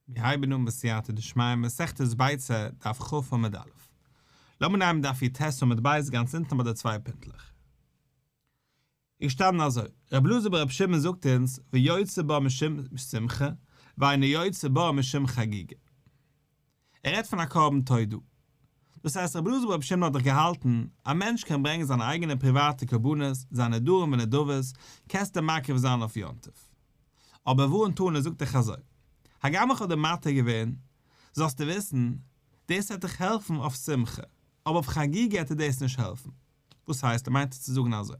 מיר הייבן אן בסייעתא דשמיא מסכת ביצה דף כ עמוד א'. לאמיר נעמען דף יט עמוד ב' גאנץ אונטן ביי די צוויי פינטלעך. איז געשטאנען אזוי, רבי אלעזר ברבי שמעון זאגט אונז ויוצא בה משום שמחה ואינו יוצא בה משום חגיגה. ער רעדט פון א קרבן תודה. דאס הייסט רבי אלעזר ברבי שמעון האט דאך געהאלטן, א מענטש קען ברענגען זיינע אייגענע פריוואטע קרבנות, זיינע נדרים ונדבות, קענסטו מקריב זיין אויף יום טוב. אבער ווארנט תנא זאגט דאך אזוי, הגם איך האב דיר מתיר געווען, זאלסטו וויסן, דאס וועט דיך העלפן אויף שמחה, אבער אויף חגיגה וועט דיר דאס נישט העלפן. וואס הייסט? ער מיינט צו זאגן אזוי.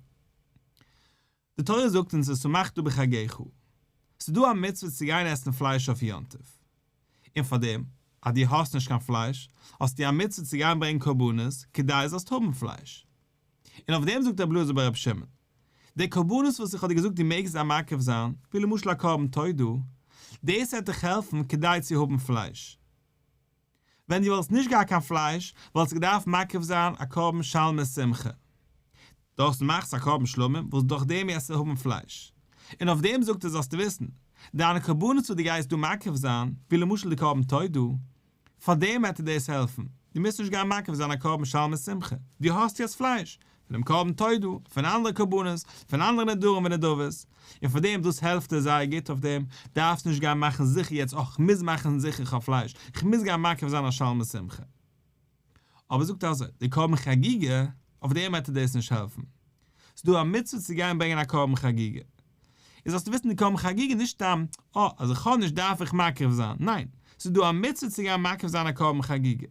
די תורה זאגט אונז ושמחת בחגך. ס'איז דא א מצוה צו גיין עסן פלייש אויף יום טוב. און פאר דעם, אז דו האסט נישט קיין פלייש, האסטו א מצוה צו גיין ברענגען קרבנות, כדי זאלסט האבן פלייש. און אויף דעם זאגט רבי אלעזר ברבי שמעון, די קרבנות וואס איך האב דיר געזאגט דו מעגסט זיי מקריב זיין, ווי למשל א קרבן תודה, דאס וועט דיך העלפן כדי צו האבן פלייש. ווען דו וואלסט נישט געהאט קיין פלייש, וואלסטו געדארפט מקריב זיין א קרבן שלמי שמחה. דאס מאכסט א קרבן שלמים וואס דורך דעם וועסטו האבן פלייש. און אויף דעם זאגט ער זאלסטו וויסן, דיינע קרבנות וואס דו גייסט דא מקריב זיין, ווי למשל די קרבן תודה, פאר דעם וועט דיר דאס העלפן, דו מוזט נישט גיין מקריב זיין א קרבן שלמי שמחה, דו האסט יעצט פלייש, פון דעם קרבן תודה, פון אנדערע קרבנות, פון אנדערע נדרים ונדבות, און פאר דעם דאס העלפט דיר זייער גוט אויף דעם, דארפסט נישט גיין מאכן זיכער יעצט אה כ'מוז מאכן זיכער איך האב פלייש, כ'מוז גיין מקריב זיין א שלמי שמחה. אבער זאגט ער אזוי, די קרבן חגיגה, אויף דעם וועט דיר דאס נישט העלפן. ס'איז דא א מצוה צו גיין ברענגען א קרבן חגיגה. און זאלסטו וויסן די קרבן חגיגה איז נישט סתם, אה, אז איך האב נישט דארף איך מקריב זיין, ניין, ס'איז דא א מצוה צו גיין מקריב זיין א קרבן חגיגה.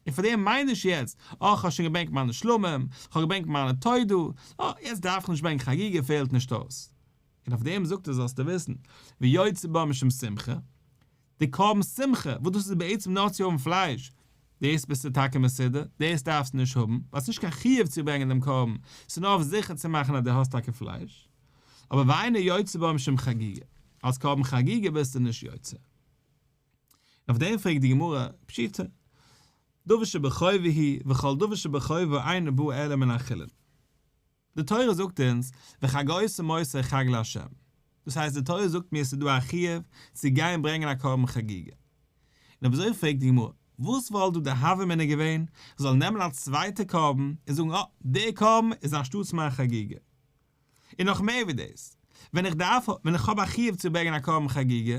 און פאר דעם מיין נישט יעצט, אה, כ'האב שוין געברענגט מיינע שלמים, כ'האב געברענגט מיינע תודה, אה, יעצט דארף איך נישט ברענגען חגיגה פעלט נישט אויס. און אויף דעם זאגט ער זאלסטו וויסן, ויוצא בה משום שמחה, די קרבן שמחה, וואס דאס איז בעצם נאר צו האבן פלייש, דאס ביסטו טאקע מסודר, דאס דארפסטו נישט האבן, ווייל ס'נישט קיין חיוב צו ברענגען דעם קרבן, ס'איז נאר אויף זיכער צו מאכן אז דו האסט טאקע פלייש. אבער ואינו יוצא בה משום חגיגה, אלס קרבן חגיגה ביסטו נישט יוצא. און אויף דעם פרעגט די גמרא, פשיטא, דבר שבחובה הוא, וכל דבר שבחובה אינו בא אלא מן החולין. די תורה זאגט אונז, וחגותם אותו חג לה'. דאס הייסט די תורה זאגט מיר עס איז דא א חיוב צו גיין ברענגען א קרבן חגיגה. און אויב אזוי פרעגט די גמרא, וואס וואלט דא די הוה אמינא געווען איך זאל נעמען א צווייטע קרבן און זאגן אה, די קרבן איז אנשטאטס מיין חגיגה. און נאך מער ווי דאס, ווען איך דארף, ווען איך האב א חיוב צו ברענגען א קרבן חגיגה,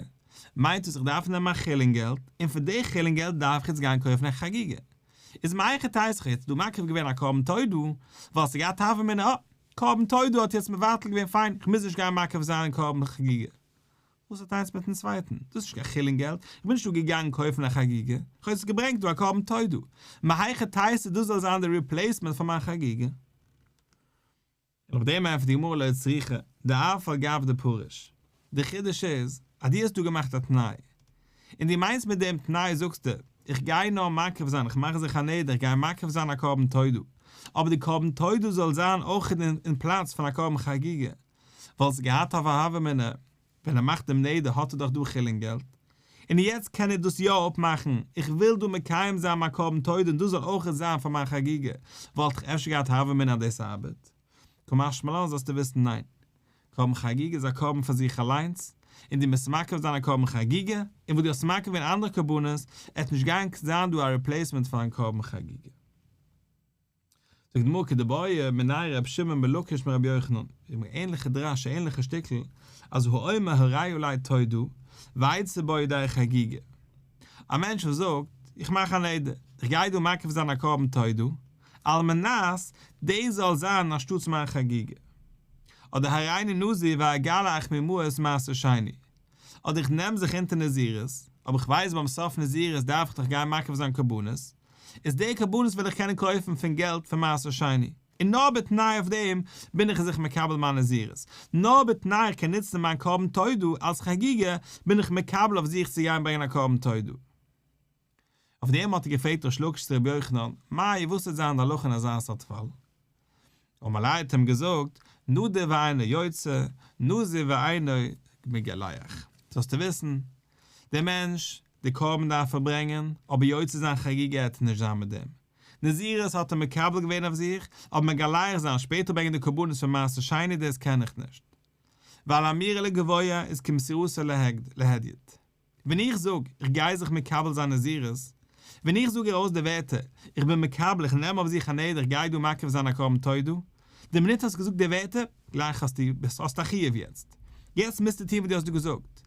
מיינט דאס איך דארף נעמען א חולין געלט, און פון די חולין געלט דארף איך יעצט גיין קויפן א חגיגה. איז מהיכי תיתי כ'האב יעצט דא מקריב געווען א קרבן תודה, ווייל ס'געהאט הוה אמינא אה, קרבן תודה האט יעצט מבטל געווען פיין, כ'מוז נישט גיין מקריב זיין קרבן חגיגה. וואס האט איינס מיטן צווייטן? דאס איז נישט קיין חולין געלט, איך בין נישט דא געגאנגען קויפן א חגיגה, איך האב יעצט געברענגט דא א קרבן תודה. מהיכי תיתי דאס זאל זיין די replacement פאר מיין חגיגה? און אויף דעם ענטפערט די גמרא לא צריכא, דאף על גב דפריש. די חידוש איז, אז דו האסט דא געמאכט א תנאי, און דו מיינסט מיט דעם תנאי זאגסטו, איך גיי נאר מקריב זיין, איך מאך זיך א נדר, איך גיי מקריב זיין א קרבן תודה, אבער די קרבן תודה זאל זיין אויך אין פלאץ פון א קרבן חגיגה, וואלסטו געהאט א הוה אמינא, ווען ער מאכט דעם נדר האט ער דאך דא חולין געלט, און יעצט קען ער דאס יא אפמאכן, איך וויל דא מקיים זיין מיין קרבן תודה און דאס זאל אויכעט זיין פאר מיין חגיגה, וואלט איך אפשר געהאט הוה אמינא אז דאס ארבעט? קא משמע לן זאלסטו וויסן ניין, קרבן חגיגה איז א קרבן פאר זיך אליינס, און דו מוזט מקריב זיין א קרבן חגיגה, און וואס דו האסט מקריב געווען אנדערע קרבנות, עט נישט גיין זיין דא א replacement פארן קרבן חגיגה. זאגט די גמרא כדבעי מיניה ר' שמעון בן לקיש מרבי יוחנן, איז א ענליכע דרש א ענליכע שטיקל, אז האומר הרי עלי תודה, ויצא בה ידי חגיגה. א מענטש וואס זאגט, איך מאך א נדר, איך גיי דא מקריב זיין א קרבן תודה, על מנת דאס זאל זיין אנשטאטס מיין חגיגה. אדער הריני נזיר ואגלח ממעות מעשר שני. אדער איך נעם זיך אונטער נזירות, אבער איך ווייס ביים סוף נזירות דארף איך דאך גיין מקריב זיין קרבנות, איז די קרבנות וועל איך קענען קויפן פון געלט פון מעשר שני, און נאר בתנאי אויף דעם בין איך זיך מקבל מיין נזירות, נאר בתנאי איך קען נוצן מיין קרבן תודה אלס חגיגה בין איך מקבל אויף זיך צו גיין ברענגען א קרבן תודה. אויף דעם האט ער געפרעגט ריש לקיש צו רבי יוחנן, מאי וואס וועט זיין די הלכה אין אזא סארט פאל? אמר ליה האט אים געזאגט, נדר ואינו יוצא, נזיר ואינו מגלח. זאלסטו וויסן, דער מענטש, די קרבן דארף ער ברענגען, אבער יוצא זיין חגיגה עט ער נישט זיין מיט דעם. נזירות האט ער מקבל געווען אויף זיך, אבער מגלח זיין, שפעטער ברענגען די קרבנות פון מעשר שני דאס קען איך נישט. ווייל אמירה לגבוה איז כמסירתו להדיוט. ווען איך זאג, איך גיי זיך מקבל זיין נזירות, ווען איך זאג ארויס די ווערטער, איך בין מקבל, איך נעם אויף זיך א נדר, איך גיי דא מקריב זיין א קרבן תודה, די מינוט האסט געזאגט די ווערטער, גלייך האסטו, האסט א חיוב יעצט. יעצט מוזטו טון וואס דו האסט דא געזאגט.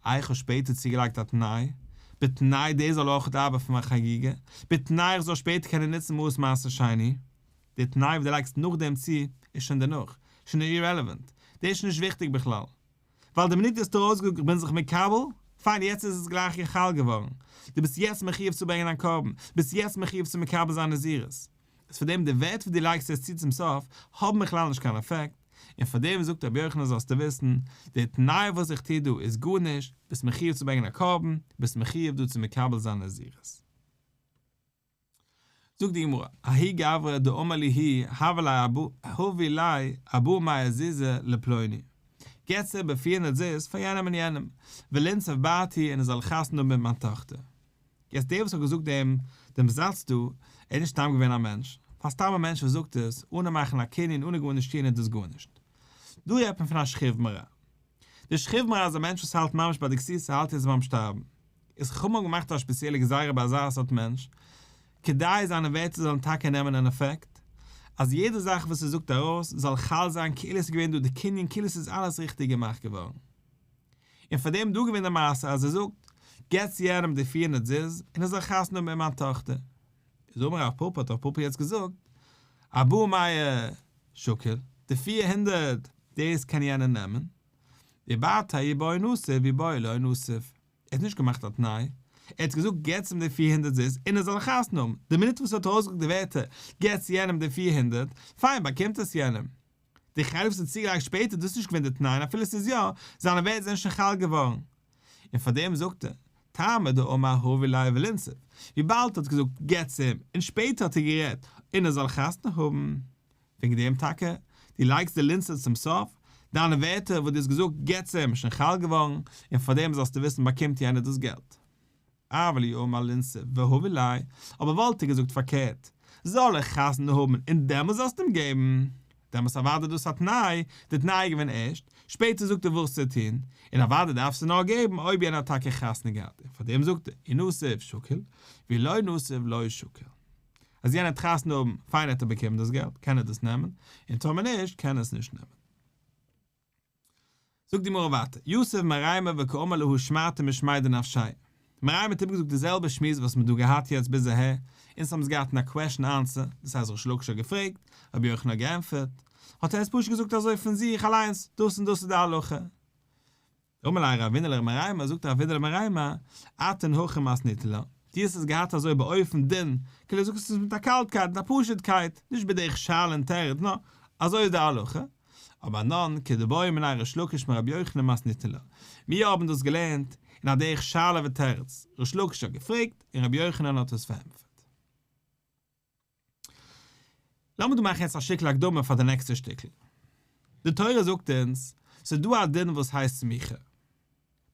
איי איך האב שפעטער צוגעלייגט א תנאי, בתנאי דאס זאל אויך ארבעטן פאר חגיגה, בתנאי איך זאל שפעטער קענען נוצן מעות מעשר שני. די תנאי וואס דו לייגסט נאכדעם צו איז שוין דערנאך, שוין irrelevant, דאס איז שוין נישט וויכטיג בכלל. ווייל די מינוט דו האסט ארויסגעזאגט איך בין זיך מקבל, פיין יעצט איז עס גלייך חל געווארן, דו ביסט יעצט מחיוב צו ברענגען א קרבן, ביסט יעצט מחיוב צו מקבל זיין נזירות. איז פאר דעם די ווערטער וואס דו לייגסט יעצט צו צום סוף האבן בכלל נישט קיין אפעקט, און פאר דעם זאגט רבי יוחנן זאלסטו וויסן, די תנאי וואס איך טו דא איז גארנישט, ביסט מחיוב צו ברענגען א קרבן, ביסט מחיוב דא צו מקבל זיין נזירות. זאגט די גמרא, ההוא גברא דאמר להו הב ליה הבו ליה ארבע מאה זוזי לפלוני, געטס איבער 400 זוז פאר יענעם און יענעם, ולינסיב בתי און ער זאל חתונה האבן מיט מיין טאכטער. יעצט דער וואס האט געזאגט דעם דעם זאץ דא, ער איז נישט סתם געווען א מענטש, פאר סתם א מענטש וואס זאגט עס, אנע מאכן א קנין אנע גארנישט טוען איז דאס גארנישט. דא רעדט מען פון א שכיב מרע. די שכיב מרע איז א מענטש וואס האלט ממש ביי די גסיסה האלט יעצט ביים שטארבן. איז חכמים האבן געמאכט א שפעציעלע גזירה ביי אזא סארט מענטש, כדי זיינע ווערטער זאלן טאקע נעמען אן אפעקט, אז יעדע זאך וואס ער זאגט ארויס זאל חל זיין כאילו עס איז געווען דא די קנין כאילו עס איז אלעס ריכטיג געמאכט געווארן. און פאר דעם דא געווען די מעשה אז ער זאגט, געב צו יענעם די 400 זוז און ער זאל חתונה האבן מיט מיין טאכטער. איז אמר רב פפא האט רב פפא יעצט געזאגט, ארבע מאה שקיל, די 400 דאס קען יענער נעמען, וברתיה אי בעי נסיב ואי בעי לא נסיב. ער האט נישט געמאכט א תנאי, ער האט געזאגט געטס אים די 400 זוז און ער זאל חתונה האבן, די מינוט וואס ער האט ארויסגעזאגט די ווערטער געטס יענעם די 400, פיין באקומט עס יענעם. די חלק וואס ער האט צוגעלייגט שפעטער דאס איז נישט געווען די תנאי און אפילו עס איז יא, זיינע ווערטער זענען שוין חל געווארן. און פאר דעם זאגט ער, טעמא דאמר הבו ליה ולינסיב, וויבאלד ער האט געזאגט געטס אים און שפעטער האט ער גערעדט און ער זאל חתונה האבן. וועגן דעם טאקע, דו לייגסט די לינסיב צום סוף, דיינע ווערטער וואס דו האסט געזאגט געטס אים איז שוין חל געווארן, און פאר דעם זאלסטו וויסן באקומט יענער דאס געלט. אבל אי אמר לינסיב והבו ליה, אבער וואלט ער געזאגט פארקערט, זאל ער חתונה האבן און דעמאלס זאלסטו אים געבן, דעמאלס אוודאי דאס א תנאי, די תנאי איז געווען ערשט, שפעטער זאגט ער וואס צו טון, און אוודאי דארפסטו נאר געבן אויב יענער האט טאקע חתונה געהאט, און פאר דעם זאגט ער, אי נסיב שקיל, ואי לא נסיב לא שקיל. אז יענער האט חתונה האבן, פיין האט ער באקומען דאס געלט, קען ער דאס נעמען, און טאמער נישט, קען ער עס נישט נעמען. זאגט די גמרא ווייטער, יתיב מרימר וקאמר להא שמעתא משמיה דנפשיה. מרימר האט איבערגעזאגט די זעלבע שמועס וואס מ'האט דא געהאט יעצט ביז אהער, אונז האבן עס געהאט אין א question answer, דאס הייסט ריש לקיש האט געפרעגט, רבי יוחנן האט געענטפערט, האט ער עס פשוט געזאגט אזוי פון זיך אליינס, דאס און דאס איז די הלכה. אמר ליה רבינא למרימר, זאגט רבינא למרימר, אתון הכי מתניתו לה, דו האסט עס געהאט אזוי באופן דין, כאילו זאגסט עס מיט א קאלטקייט, מיט א פשוטקייט, נישט בדרך שאלה און תירוץ, נאר אזוי איז די הלכה. אבער אנן, כדבעא מיניה ריש לקיש מרבי יוחנן מתניתו לה. מיר האבן דאס געלערנט אין א דרך שאלה ותירוץ, ריש לקיש האט געפרעגט און רבי יוחנן האט עס פארענטפערט. לאמיר דא מאכן יעצט א שטיקל הקדמה פאר די נעקסטע שטיקל. די תורה זאגט אונז, ס'איז דא א דין וואס הייסט סמיכה.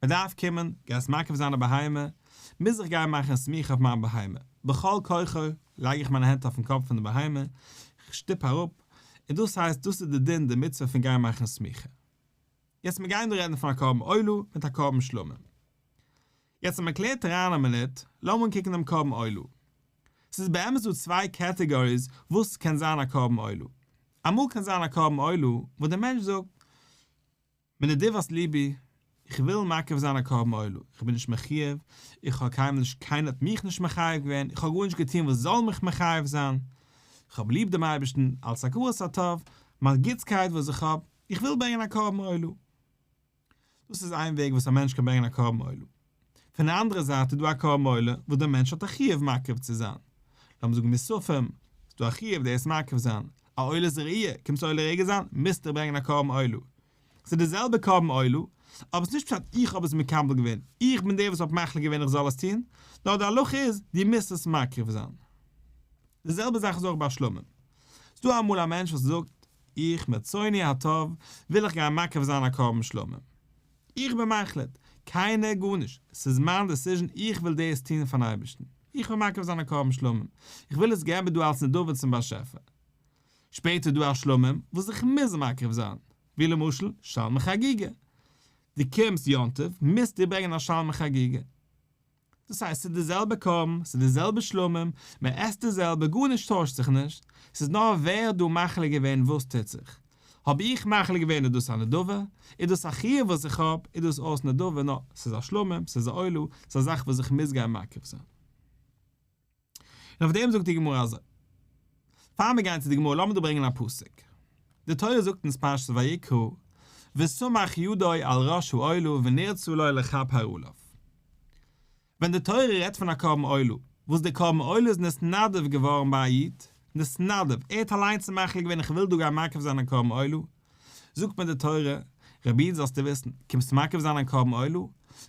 מען דארף קומען, גייסט מקריב זיין א בהמה, מוז איך גיין מאכן סמיכה אויף מיין בהמה. בכל כוחו לייג איך מיינע הענט אויפן קאפ פון די בהמה, איך שטופ אראפ, און דאס הייסט דאס איז די דין די מצוה פון גיין מאכן סמיכה. יעצט מיר גייען דא רעדן פון א קרבן עולה מיט א קרבן שלמים. יעצט אז מען קלערט אריין א מינוט, לאמיר אנקוקן דעם קרבן עולה. ס'איז באמת דא צוויי categories וואס קען זיין א קרבן עולה. אמאל קען זיין א קרבן עולה וואס דער מענטש זאגט, מנדיבת ליבי, איך וויל מקריב זיין א קרבן עולה, איך בין נישט מחויב, איך האב קיינמאל נישט, קיינער האט מיך נישט מחייב געווען, איך האב גארנישט געטון וואס זאל מיך מחייב זיין, איך האב ליב דעם אייבערשטן, אלס הכרת הטוב, מיין גוטסקייט וואס איך האב, איך וויל ברענגען א קרבן עולה. דאס איז איין וועג וואס א מענטש קען ברענגען א קרבן עולה. פון די אנדערע זייט איז דא א קרבן עולה וואס דער מענטש האט א חיוב מקריב צו זיין. לאמיר זאגן מוספים, איז דא א חיוב דאס מקריב זיין. א עולת ראיה, קומט עולה רגל זיין, מוזטו ברענגען א קרבן עולה. ס'איז די זעלבע קרבן עולה, אבער ס'איז נישט פשט איך האב עס מקבל געווען, איך בין דער וואס האט מחליט געווען איך זאל עס טון, נאר די הלכה איז, דו מוזט עס מקריב זיין. די זעלבע זאך איז אויך ביי שלמים. ס'דא אמאל א מענטש וואס זאגט, איך מרצוני הטוב וויל איך גיין מקריב זיין א קרבן שלמים. איך בין מחליט, קיינער גארנישט, ס'איז מיין decision איך וויל דאס טון פארן אייבערשטן. איך וויל מקריב זיין א קרבן שלמים, איך וויל עס געבן דא אלס נדבה צום באשעפער. שפעטער דא א שלמים וואס איך מוז מקריב זיין, ווי למשל שלמי חגיגה. דו קומסט יום טוב, מוזטו ברענגען א שלמי חגיגה. דאס הייסט ס'איז די זעלבע קרבן, ס'איז די זעלבע שלמים, מען עסט די זעלבע, גארנישט טוישט זיך נישט, ס'איז נאר ווער האט דא מחליט געווען וואס טוט זיך. האב איך מחליט געווען איז דאס א נדבה, איז דאס א חיוב וואס איך האב, איז דאס אויס נדבה, נאר ס'איז א שלמים, ס'איז א עולה, ס'איז א זאך וואס איך מוז גיין מקריב זיין. און אויף דעם זאגט די גמרא אזוי. פאר מיר גייען צו די גמרא לאמיר דא ברענגען א פסוק. די תורה זאגט אונז פרשת ויקרא, וסמך ידו על ראש העולה ונרצה לו לכפר עליו. ווען די תורה רעדט פון א קרבן עולה, וואס די קרבן עולה איז נתנדב געווארן ביי א איד, נתנדב, ער האט אליינס מחליט געווען איך וויל דא גיין מקריב זיין א קרבן עולה, זאגט מיר די תורה, רבי איד זאלסטו וויסן, קומסט מקריב זיין א קרבן עולה,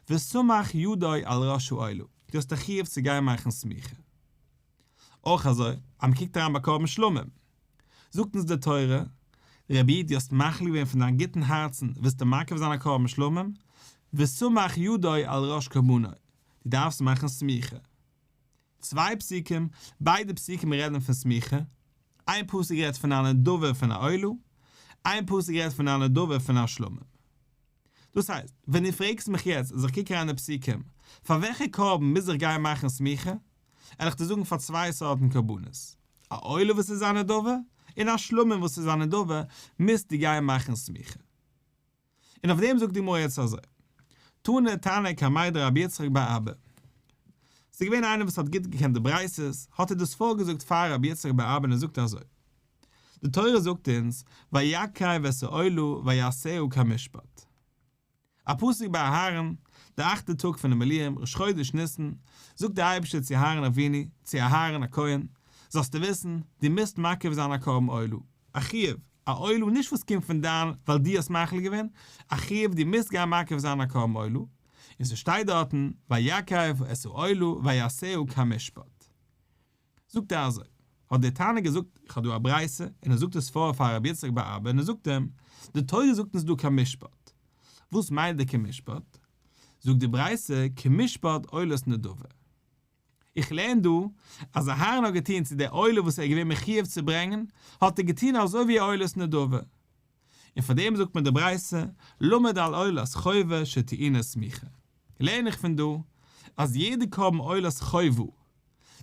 וסמך ידו על ראש העולה, דו האסט א חיוב צו גיין מאכן סמיכה. אויך אזוי, אז מען קוקט אריין ביי קרבן שלמים, זאגט אונז די תורה, רבי איד דו האסט מחליט געווען פון דיין גוטן הארצן ווילסטו מקריב זיין א קרבן שלמים, וסמך ידו על ראש קרבנו, דו דארפסט מאכן סמיכה. צוויי פסוקים, ביידע פסוקים רעדן פון סמיכה, איין פסוק רעדט פון א נדבה פון א עולה, איין פסוק רעדט פון א נדבה פון א שלמים. דאס הייסט, ווען דו פרעגסט מיך יעצט אז איך קוק אריין די פסוקים, פאר וועלכע קרבן מוז איך גיין מאכן סמיכה, וועל איך דיר זאגן פאר צוויי סארטן קרבנות, א עולה וואס איז א נדבה, און א שלמים וואס איז א נדבה, מוזטו גיין מאכן סמיכה. און אויף דעם זאגט די גמרא יעצט אזוי, תני תנא קמיה דרבי יצחק בר אבא, ס'איז געווען איינער וואס האט גוט געקענט די ברייתות, האט ער דאס פארגעזאגט פאר רבי יצחק בר אבא און ער זאגט אזוי, די תורה זאגט אונז, ויקרב את העולה ויעשה כמשפט. א פסוק ביי אהרן, די אכטע טאג פון די מילואים, ראש חודש ניסן, זאגט דער אייבערשטער צו אהרן אבינו, צו אהרן הכהן, זאלסטו וויסן, דו מוזט מקריב זיין א קרבן עולה, א חיוב, א עולה נישט וואס קומט פון דיין ווייל דו האסט מחליט געווען, א חיוב דו מוזט גיין מקריב זיין א קרבן עולה, און ס'שטייט דארטן ויקרב את העולה ויעשה כמשפט. זאגט ער אזוי, האט דער תנא געזאגט, איך האב דא א ברייתא, און ער זאגט עס פאר פאר רבי יצחק בר אבא און ער זאגט אים, די תורה זאגט אונז דא כמשפט, וואס מיינט די כמשפט? זאגט די ברייתא כמשפט עולת נדבה. איך לערן דא אז אהרן האט געטון צו די עולה וואס ער איז געווען מחיוב צו ברענגען, האט ער געטון אזוי ווי א עולת נדבה. און פאר דעם זאגט מיר די ברייתא, למד על עולת חובה שטעונה סמיכה. לערן איך פון דא אז יעדע קרבן עולת חובה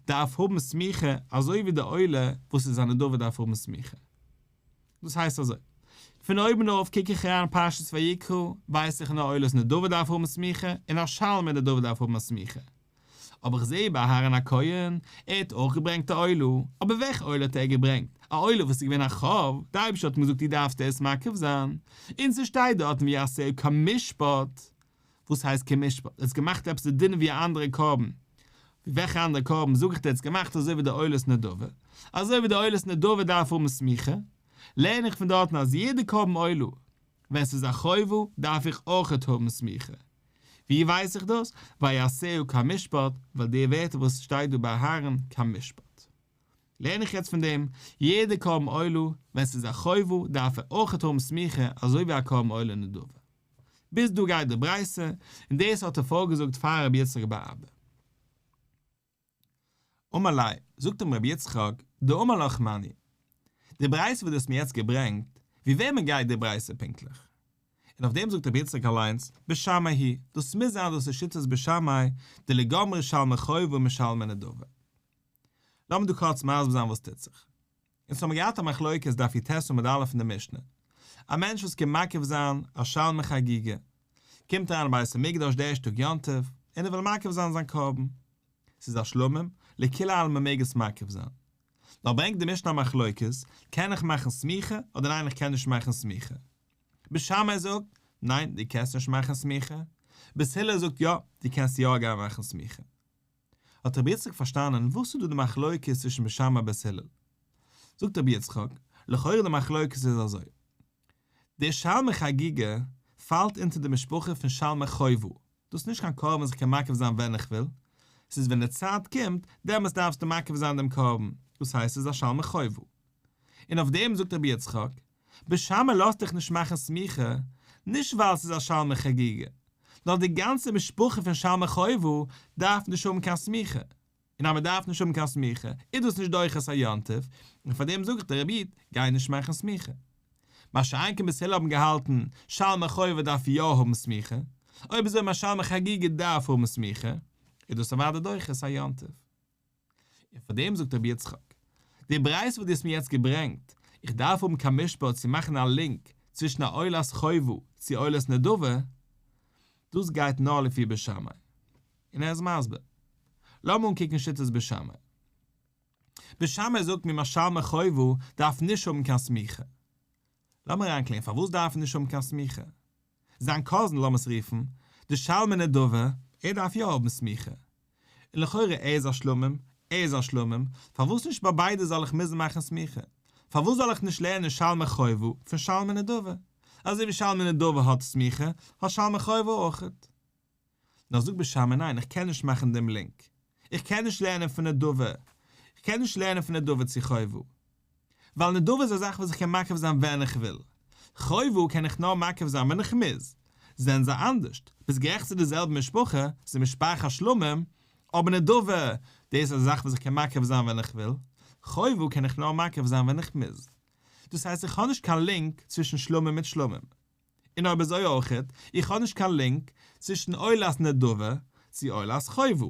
דארף האבן סמיכה אזוי ווי די עולה וואס איז א נדבה דארף האבן סמיכה. דאס הייסט אזוי, פון אויבן אויף קוק איך אריין פרשת ויקרא ווייס איך נאר עולת נדבה דארף האבן סמיכה און א שלמי נדבה דארף האבן א סמיכה. אבער איך זעה ביי אהרן הכהן, ער האט אויך געברענגט א עולה, אבער וועלכע עולה האט ער געברענגט? א עולה וואס איז געווען א חוב, די אייבערשטער האט אים געזאגט דו דארפסט עס מקריב זיין, און ס'שטייט דארטן ויעשה כמשפט, וואס הייסט כמשפט? ער האט געמאכט עפעס די דין ווי א אנדערע קרבן, ווי וועלכע אנדערע קרבן זאג איך דיר ער האט עס געמאכט אזוי ווי די עולת נדבה, אזוי ווי די עולת נדבה דארף האבן סמיכה, לערן איך פון דארטן אז יעדע קרבן עולה ווען ס'איז א חובה דארף איך אויכעט האבן סמיכה. ווי ווייס איך דאס? ויעשה כמשפט, ווייל די ווערטער וואס שטייט דא ביי אהרן כמשפט. לערן איך יעצט פון דעם, יעדע קרבן עולה, ווען ס'איז א חובה, דארף ער אויכעט האבן סמיכה, אזוי ווי א קרבן עולה נדבה. ביז דא גייט די ברייתא, און דאס האט ער פארגעזאגט פאר רבי יצחק בר אבא. אמר ליה, זאגט אים רבי יצחק, דאמר לך מני. די ברייתא וואס דו האסט מיר יעצט געברענגט, ווי וועמען גייט די ברייתא פונקטליך? און אויף דעם זאגט רבי יצחק אליינס, בית שמאי היא, דאס מוז זיין דאס איז שיטת בית שמאי, דלא גמרי שלמי חובה משלמי נדבה. לאמיר דא קורץ מסביר זיין וואס טוט זיך. אונז האבן געהאט א מחלוקת דף י"ט עמוד א' אין די משנה. א מענטש וואס קומט מקריב זיין א שלמי חגיגה, קומט אריין אין בית המקדש די ערשטע טאג יום טוב, און ער וויל מקריב זיין זיין קרבן. ס'איז א שלמים, לכולי עלמא מעג עס מקריב זיין. נאר ברענגט די משנה א מחלוקת, קען איך מאכן סמיכה אדער ניין איך קען נישט מאכן סמיכה. בית שמאי זאגט, ניין דו קענסט נישט מאכן סמיכה. בית הלל זאגט יא, דו קענסט יא גיין מאכן סמיכה. האט רבי יצחק פארשטאנען וואס איז דא די מחלוקת צווישן בית שמאי בית הלל. זאגט רבי יצחק, לכאורה די מחלוקת איז אזוי. די שלמי חגיגה פאלט אונטער די משפחה פון שלמי חובה, דאס איז נישט קיין קרבן וואס איך קען מקריב זיין ווען איך וויל, ס'איז ווען די צייט קומט, דעמאלטס דארפסטו מקריב זיין דעם קרבן, דאס הייסט ס'איז א שלמי חובה. און אויף דעם זאגט רבי יצחק, בית שמאי לאזט דיך נישט מאכן סמיכה, נישט ווייל ס'איז א שלמי חגיגה, נאר די גאנצע משפחה פון שלמי חובה דארף נישט האבן קיין סמיכה, און אז מען דארף נישט האבן קיין סמיכה, איז דאס נישט דוחה את היום טוב, און פאר דעם זאג איך דיר רבי איד, גיי נישט מאכן סמיכה. מה שאין כן בית הלל האבן געהאלטן, שלמי חובה דארף יא האבן סמיכה, אויב אזוי מה שלמי חגיגה דארף האבן סמיכה, איז דאס אוודאי דוחה את היום טוב. און פאר דעם זאגט רבי יצחק, די ברייתא וואס דו האסט מיר יעצט געברענגט, איך דארף האבן כמשפט צו מאכן א לינק צווישן א עולת חובה צו עולת נדבה, דאס גייט נאר לפי בית שמאי. און ער איז מסביר. לאמיר אנקוקן שיטת בית שמאי. בית שמאי זאגט מיר שלמי חובה דארף נישט האבן קיין סמיכה. לאמיר אריינקלערן פארוואס דארף ער נישט האבן קיין סמיכה? זיין קאזין לאמיר עס רופן די שלמי נדבה, ער דארף יא האבן סמיכה. און לכאורה ער איז א שלמים, ער איז א שלמים, פארוואס נישט ביי ביידע זאל איך מוזן מאכן סמיכה? פארוואס זאל איך נישט לערנען שלמי חובה פון שלמי נדבה? אזוי ווי שלמי נדבה האט סמיכה, האט שלמי חובה אויכעט. נאר זאגט בית שמאי ניין איך קען נישט מאכן דעם לינק, איך קען נישט לערנען פון נדבה, איך קען נישט לערנען פון נדבה צו חובה, ווייל נדבה איז א זאך וואס איך קען מקריב זיין ווען איך וויל, חובה קען איך נאר מקריב זיין ווען איך מוז, זענען זיי אנדערשט, ביסט גערעכט ס'איז די זעלבע משפחה, ס'איז משפחת שלמים, אבער נדבה, דאס איז א זאך וואס איך קען מקריב זיין ווען איך וויל, חובה קען איך נאר מקריב זיין ווען איך מוז. דאס הייסט איך האב נישט קיין לינק צווישן שלמים מיט שלמים. און אויב אזוי אויכעט, איך האב נישט קיין לינק צווישן עולת נדבה צו עולת חובה.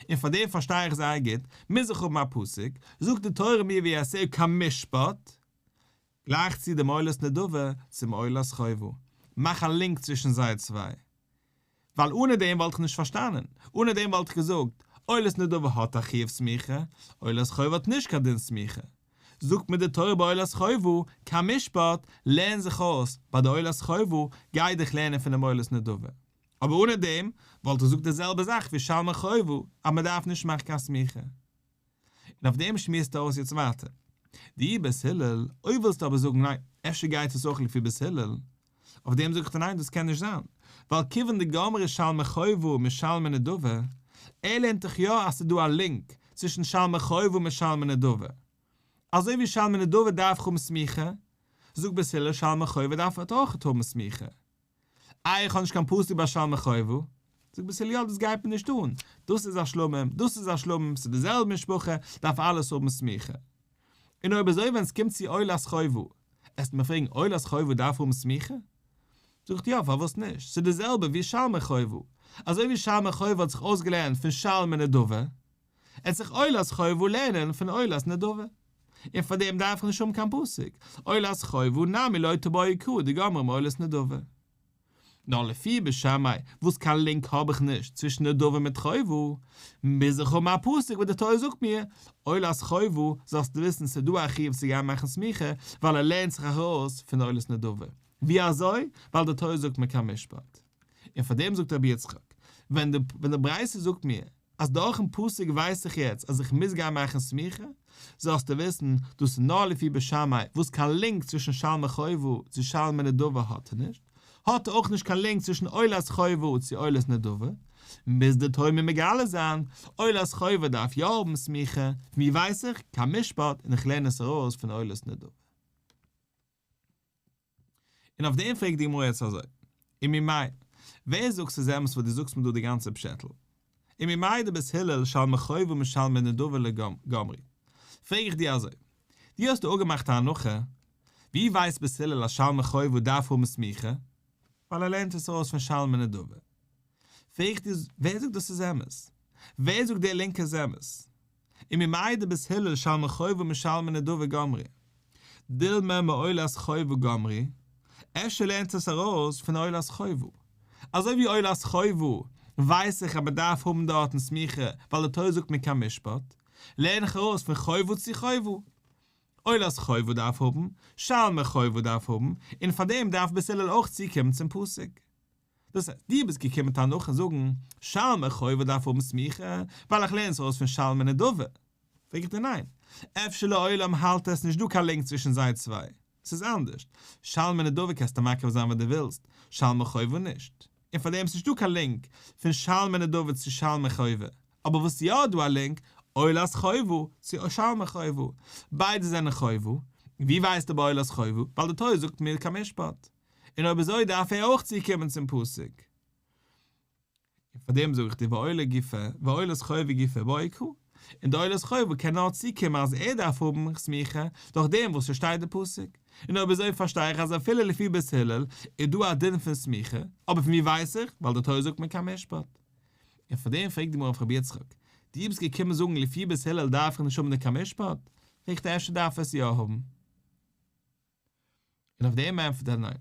און פאר דעם פארשטיי איך זייער גוט, מוז איך האבן א פסוק, זאגט די תורה מיר ויעשהו כמשפט, גלייך צו דעם עולת נדבה צום עולת חובה, מאך א לינק צווישן זיי צוויי. ווייל אנע דעם וואלט איך נישט פארשטאנען, אנע דעם וואלט איך געזאגט, עולת נדבה האט א חיוב סמיכה, עולת חובה האט נישט קיין דין סמיכה. זאגט מיר די תורה ביי עולת חובה, כמשפט, לערן זיך אויס, ביי די עולת חובה, גיי דיך לערנען פונעם עולת נדבה. אבער אנע דעם, וואלט איך געזאגט די זעלבע זאך ווי שלמי חובה, אז מען דארף נישט מאכן קיין סמיכה. און אויף דעם שמועסט ער אויס יעצט ווייטער. דאי בית הלל, אויב ווילסטו אבער זאגן ניין, אפשר גייט עס אויך לפי בית הלל, אויף דעם זאג איך דיר ניין דאס קען נישט זיין, ווייל כיוון דגמרי שלמי חובה משלמי נדבה, ער לערנט דאך יא אז ס'איז דא א לינק צווישן שלמי חובה מיט שלמי נדבה. אזוי ווי שלמי נדבה דארף האבן סמיכה, זאגט בית הלל שלמי חובה דארף אויך האבן סמיכה. איי איך האב נישט קיין פסוק ביי שלמי חובה? זאגט בית הלל יא דאס גייט מיר נישט אן, דאס איז א שלמים, דאס איז א שלמים, ס'איז די זעלבע משפחה, דארף אלעס האבן סמיכה. און אויב אזוי ווען ס'קומט צו עולת חובה, עסט מיר פרעגן עולת חובה דארף האבן סמיכה? זאג איך יא פארוואס נישט, ס'איז די זעלבע ווי שלמי חובה, אזוי ווי שלמי חובה האט זיך אויסגעלערנט פון שלמי נדבה, עט זיך עולת חובה לערנען פון עולת נדבה, און פאר דעם דארף איך נישט האבן קיין פסוק, עולת חובה נמי לא תיבעי קרא דגמרי מעולת נדבה. נאר לפי בית שמאי, וואס קיין לינק האב איך נישט צווישן נדבה מיט חובה, מוז איך האבן א פסוק וואס די תורה זאגט מיר, עולת חובה, זאלסטו וויסן ס'איז דא א חיוב צו גיין מאכן סמיכה, ווייל ער לערנט זיך ארויס פון עולת נדבה. ווי אזוי? ווייל די תורה זאגט מיר כמשפט. און פאר דעם זאגט רבי יצחק, ווען די ברייתא זאגט מיר, אז דורכן פסוק ווייס איך יעצט אז איך מוז גיין מאכן סמיכה, זאלסטו וויסן, דאס איז נאר לפי בית שמאי, וואס קיין לינק צווישן שלמי חובה צו שלמי נדבה האט ער נישט, האט ער אויך נישט קיין לינק צווישן עולת חובה צו עולת נדבה, מוז די תורה מיר מגלה זיין, עולת חובה דארף יא האבן סמיכה, פון ווי ווייס איך? כמשפט, און איך לערן עס ארויס פון עולת נדבה. און אויף דעם פרעגט די גמרא יעצט אזוי, וממאי, ווער זאגט ס'איז אמת וואס דו זאגסט מיר דא די גאנצע פשעטל? וממאי דבית הלל שלמי חובה משלמי נדבה גמרי? פרעג איך דיר אזוי, דו האסט דא אפגעמאכט א הנחה, ווי ווייסט בית הלל אז שלמי חובה דארף האבן סמיכה? ווייל ער לערנט עס ארויס פון שלמי נדבה. פרעג איך דיר, ווער זאגט דאס איז אמת? ווער זאגט דער לינק איז אמת? וממאי דבית הלל שלמי חובה משלמי נדבה גמרי? דילמא מעולת חובה גמרי, אפשר לערנט עס ארויס פון עולת חובה. אזוי ווי עולת חובה ווייס איך אז מען דארף האבן דארטן סמיכה ווייל די תורה זאגט מיר כמשפט, לערן איך ארויס פון חובה צו חובה. עולת חובה דארף האבן, שלמי חובה דארף האבן, און פאר דעם דארף בית הלל אויך צוקומען צום פסוק. דאס הייסט, דו ביסט געקומען מיט א הנחה זאגן, שלמי חובה דארף האבן סמיכה, ווייל איך לערן עס ארויס פון שלמי נדבה. פרעג איך דיר ניין, אפשר לעולם האלט עס נישט דא קיין לינק צווישן זיי צוויי, ס'איז אנדערשט, שלמי נדבה קענסטו מקריב זיין ווען דו ווילסט, שלמי חובה נישט. און פאר דעם איז נישטא קיין לינק פון שלמי נדבה צו שלמי חובה, אבער וואס יא דא א לינק, עולת חובה צו שלמי חובה, ביידע זענען חובה, און ווי ווייסטו ביי עולת חובה, ווייל די תורה זאגט מיר כמשפט. און אויב אזוי דארף ער אויך צוקומען צום פסוק. און פאר דעם זאג איך דיר ועולה גופא, ועולת חובה גופא בעי קרא, און די עולת חובה קען נאר צוקומען אז ער דארף האבן סמיכה דורך דעם וואס עס שטייט די פסוק. און אויב אזוי פארשטיי איך אז אפילו לפי בית הלל איז דא א דין פון סמיכה, אבער פון ווי ווייס איך? ווייל די תורה זאגט מיר קיין משפט. און פאר דעם פרעגט די גמרא אויף רבי יצחק, דו ביסט געקומען זאגן לפי בית הלל דארף איך נישט האבן די קיין משפט, פרעגט ער אפשר דארף עס יא האבן? און אויף דעם ענטפערט ער ניין.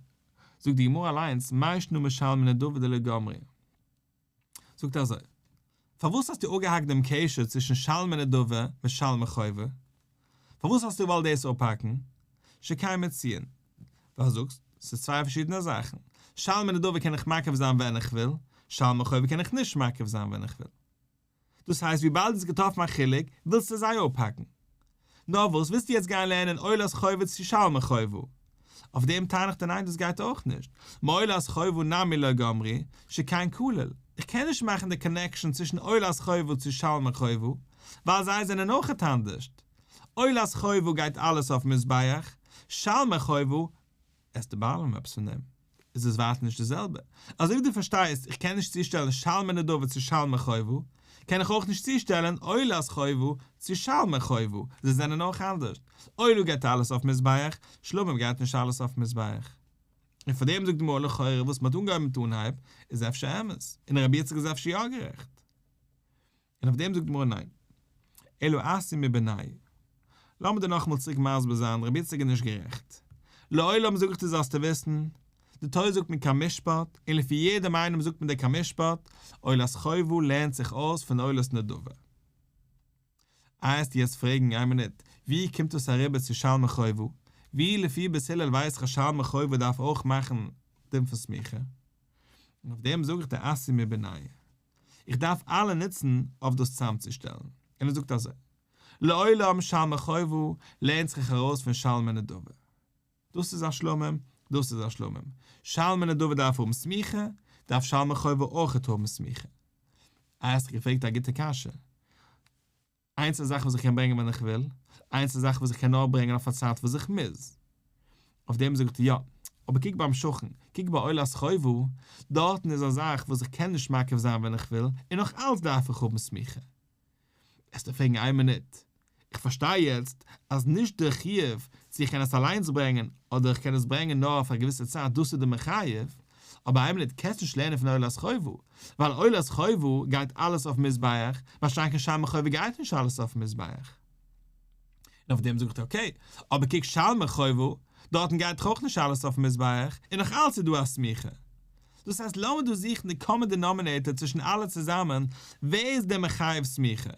זאגט די גמרא אליינס מאי שנא משלמי נדבה דלא גמרי. זאגט ער אזוי, פארוואס האסטו אפגעהאקט דעם קשר צווישן שלמי נדבה מיט שלמי חובה? פארוואס האסטו געוואלט דאס אפהאקן? שכן מצויין. ווייל זאגסט, ס'איז צוויי פארשידענע זאכן. שלמי נדבה קען איך מקריב זיין ווען איך וויל, שלמי חובה קען איך נישט מקריב זיין ווען איך וויל. דאס הייסט וויבאלד האסט געטראפן א חילוק ווילסטו זיי אפהאקן. נאר וואס ווילסטו יעצט גיין לערנען עולת חובה צו שלמי חובה? אויף דעם טענה איך דיר ניין דאס גייט אויך נישט, מעולת חובה נמי לא גמרי, שכן כליל, איך קען נישט מאכן די connection צווישן עולת חובה צו שלמי חובה, ווייל זיי זענען אויכעט אנדערשט. עולת חובה גייט אלעס אויף מזבח, שלמי חובה עסט די בעלים עפעס פון דעם, איז עס ווייטער נישט די זעלבע. אזוי ווי דו פארשטייסט איך קען נישט צושטעלן שלמי נדבה צו שלמי חובה, קען איך אויך נישט צושטעלן עולת חובה צו שלמי חובה, זיי זענען אויך אנדערש. עולה גייט אלעס אויף מזבח, שלמים גייט נישט אלעס אויף מזבח. און פאר דעם זאגט די גמרא לכאורה וואס מען האט אנגעהויבן מיט אנהייב איז אפשר אמת, און רבי יצחק איז אפשר יא גערעכט. און אויף דעם זאגט די גמרא ניין. אלא אתיא מבינייהו. לאמיר דיר נאכאמאל צוריק מסביר זיין, רבי יצחק איז נישט גערעכט. לעולם זאג איך דיר זאלסטו וויסן, די תורה זאגט מיר קיין משפט, און לפי יעדעם איינעם זאגט מען דיר קיין משפט, עולת חובה לערנט זיך אויס פון עולת נדבה. איי וועסטו יעצט פרעגן איין מינוט, ווי קומט דאס אריבער צו שלמי חובה? ווי לפי בית הלל ווייס איך אז שלמי חובה דארף אויך מאכן דין פון סמיכה? און אויף דעם זאג איך דיר אתיא מבינייהו. איך דארף אלע נוצן אויף דאס צאמצושטעלן. און ער זאגט אזוי, לעולם שלמי חובה לערנט זיך ארויס פון שלמי נדבה. דאס איז א שלמים, דאס איז א שלמים. שלמי נדבה דארף האבן סמיכה, דארף שלמי חובה אויכעט האבן סמיכה. איי האסט געפרעגט א גוטע קשיא. איינס איז א זאך וואס איך קען ברענגען ווען איך וויל, איינס איז א זאך וואס איך קען נאר ברענגען אויף א צייט וואס איך מוז. אויף דעם זאגט ער יא, אבער קוק ביים שכן, קוק ביי עולת חובה, דארטן איז א זאך וואס איך קען נישט מקריב זיין ווען איך וויל, און נאך אלץ דארף איך האבן סמיכה. וועסטו פרעגן איין מינוט, איך פארשטיי יעצט אז נישט דער חיוב צו איך קען עס אליינס ברענגען אדער איך קען עס ברענגען נאר אויף א געוויסע צייט דאס איז די מחייב, אבער איין מינוט קענסט נישט לערנען פון עולת חובה, ווייל עולת חובה גייט אלעס אויף מזבח, מה שאין כן שלמי חובה גייט נישט אלעס אויף מזבח. און אויף דעם זאגט ער okay, אבער קוק שלמי חובה, דארטן גייט דאך אויך נישט אלעס אויף מזבח, און נאך אלץ איז דא א סמיכה. דאס הייסט לאמיר דא זוכן די common denominator צווישן אלע צוזאמען, ווער איז דער מחייב סמיכה?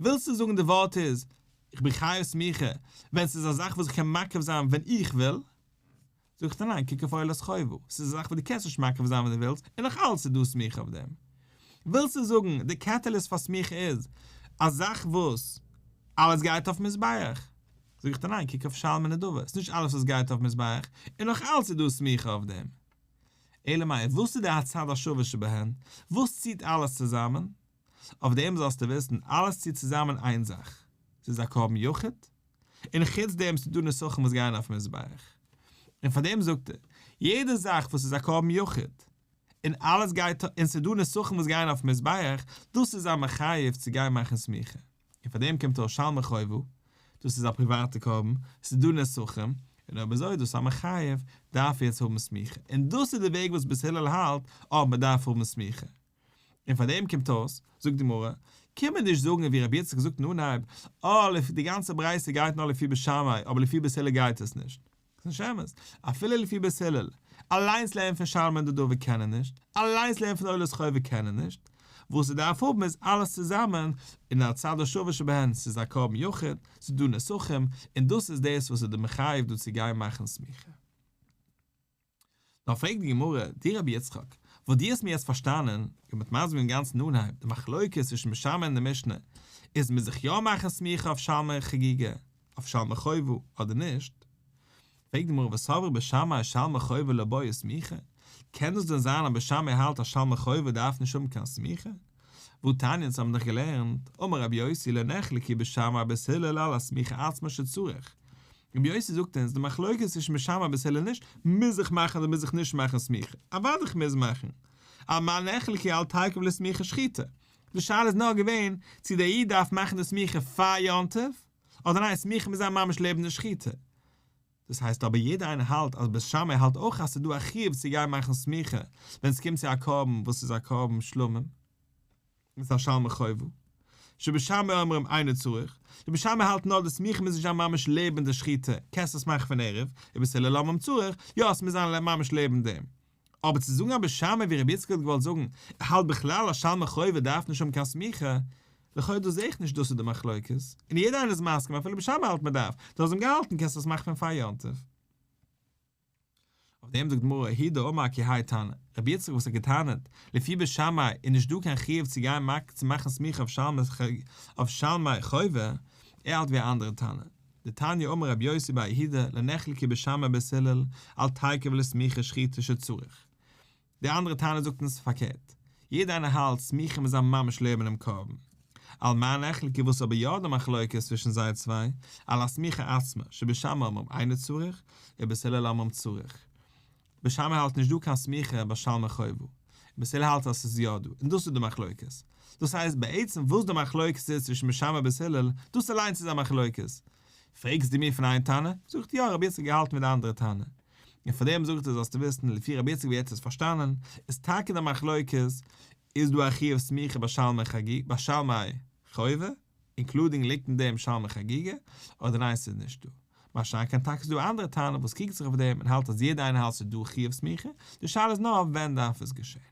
ווילסטו זאגן די ווארט איז, איך בין חייב סמיכה, ווען ס'איז א זאך וואס איך קען מקריב זיין ווען איך וויל? זאגט ער ניין, קוק אויף עולת חובה, ס'איז א זאך וואס דו קענסט נישט מקריב זיין ווען דו ווילסט, און נאך אלץ איז דא סמיכה אויף דעם. ווילסטו זאגן די catalyst פאר סמיכה איז א זאך וואס אלעס גייט אויף מזבח? זאג איך דיר ניין, קוק אויף שלמי נדבה, ס'איז נישט אלעס וואס גייט אויף מזבח, און נאך אלץ איז דא סמיכה אויף דעם. אלא מאי, וואס איז די הצד השווה שבהן? וואס ציט אלעס צוזאמען? אויף דעם זאלסטו וויסן, אלעס ציט צוזאמען איין זאך, ס'איז א קרבן יחיד, און חוץ דעם ס'איז דא נסכים וואס גייען אויף מזבח. און פאר דעם זאגט ער, יעדע זאך וואס איז א קרבן יחיד, און אלעס גייט, און ס'איז דא נסכים וואס גייען אויף מזבח, דאס איז א מחייב צו גיין מאכן סמיכה. און פאר דעם קומט אויס שלמי חובה, דאס איז א פריוואטע קרבן, ס'איז דא נסכים, און אויב אזוי איז דאס א מחייב, דארף ער יעצט האבן סמיכה. און דאס איז די וועג וואס בית הלל האלט, אה, מ'דארף האבן סמיכה. און פאר דעם קומט אויס, זאגט די גמרא, קען מען נישט זאגן ווי רבי יצחק זאגט אין אנהייב, אה, לפי די גאנצע ברייתא גייט נאר לפי בית שמאי, אבער לפי בית הלל גייט עס נישט. ס'איז נישט אמת. אפילו לפי בית הלל, אליינס לערנען פון שלמי נדבה קען ער נישט, אליינס לערנען פון עולת חובה קען ער נישט, וואס ער דארף האבן איז אלעס צוזאמען, און הצד השווה שבהן, ס'איז א קרבן יחיד, ס'איז דא נסכים, און דאס איז דאס וואס איז די מחייב דא צו גיין מאכן סמיכה. נאר פרעגט די גמרא, דו רבי יצחק, וואס דו האסט מיר יעצט פארשטאנען, און מ'האט מסביר געווען גאנץ אין אנהייב, די מחלוקת צווישן בית שמאי און די משנה, איז מוז איך יא מאכן סמיכה אויף שלמי חגיגה, אויף שלמי חובה, אדער נישט? פרעגט די גמרא, וסברי בית שמאי שלמי חובה לא בעי סמיכה? קען דאס דען זיין אז בית שמאי האלט אז שלמי חובה דארף נישט האבן קיין סמיכה? והתניא אונז האבן דאך געלערנט, אמר רבי יוסי לא נחלקו בית שמאי ובית הלל על הסמיכה עצמה שצריך, רבי יוסי זאגט אונז די מחלוקת צווישן בית שמאי ובית הלל נישט מוז איך מאכן אדער מוז איך נישט מאכן סמיכה, אוודאי איך מוז מאכן, על מה נחלקו על תיכף לסמיכה שחיטה, די שאלה איז נאר געווען צו דער איד דארף מאכן די סמיכה פאר יום טוב, אדער ניין סמיכה מוז זיין ממש לעבן די שחיטה. דאס הייסט אבער יעדער איינער האלט אז בית שמאי האלט אויך אז ס'איז דא א חיוב צו גיין מאכן סמיכה ווען ס'קומט צו א קרבן וואס איז א קרבן שלמים און ס'איז א שלמי חובה. שבית שמאי אומרים אינו צריך, די בית שמאי האלטן נאר די סמיכה מוז נישט זיין ממש לעבן די שחיטה, קענסט עס מאכן פון ערב, ובית הלל אומרים צריך, יא עס מוז זיין ממש לעבן דעם. אבער צו זאגן א בית שמאי ווי רבי יצחק האט געוואלט זאגן, ער האלט בכלל אז שלמי חובה דארף נישט האבן קיין סמיכה, לכאו' דא זעה איך נישט דאס איז די מחלוקת, און יעדער איינער איז מסכים אפילו בית שמאי האלט מען דארף, דו האסט אים געהאלטן קענסט עס מאכן פון פאר יום טוב. אויף דעם זאגט די גמרא הוא דאמר כי האי תנא, רבי יצחק וואס האט געטענה'ט, לפי בית שמאי איז נישט דא קיין חיוב צו גיין צו מאכן סמיכה אויף שלמי חובה, ער האלט ווי א אנדערע תנא. דתניא אמר רבי יוסי בר יהודה לא נחלקו בית שמאי ובית הלל על תיכף לסמיכה שחיטה שצריך. די אנדערע תנא זאגט אונז פארקערט, יעדער איינער האלט סמיכה מוז זיין ממש לעבן דעם קרבן. על מה נחלקו וואס איז אבער יא די מחלוקת צווישן זיי צוויי, על הסמיכה עצמה, שבית שמאי אומרים אינו צריך, ובית הלל אומרים צריך. בית שמאי האלט נישט דא קיין סמיכה ביי שלמי חובה, בית הלל האלט אז ס'איז יא דא, און דאס איז די מחלוקת. דאס הייסט בעצם וואס די מחלוקת איז צווישן בית שמאי ובית הלל, דאס אליינס איז א מחלוקת. פרעגסט דו מיר פון איין תנא, זאגט יא רבי יצחק געהאלטן מיט די אנדערע תנא. און פאר דעם זאגט ער זאלסטו וויסן לפי רבי יצחק ווי ער האט עס פארשטאנען, איז טאקע די מחלוקת איז דא א חיוב סמיכה ביי שלמי חגיגה ביי שלמי חובה, including ליגט אין דעם שלמי חגיגה, אדער ניין ס'איז נישט דא. מה שאין כן טאקע איז דא א אנדערע תנא וואס קריגט זיך אויף דעם און האלט אז יעדער איינער האלט ס'איז דא חיוב סמיכה, די שאלה איז נאר ווען דארף עס געשען.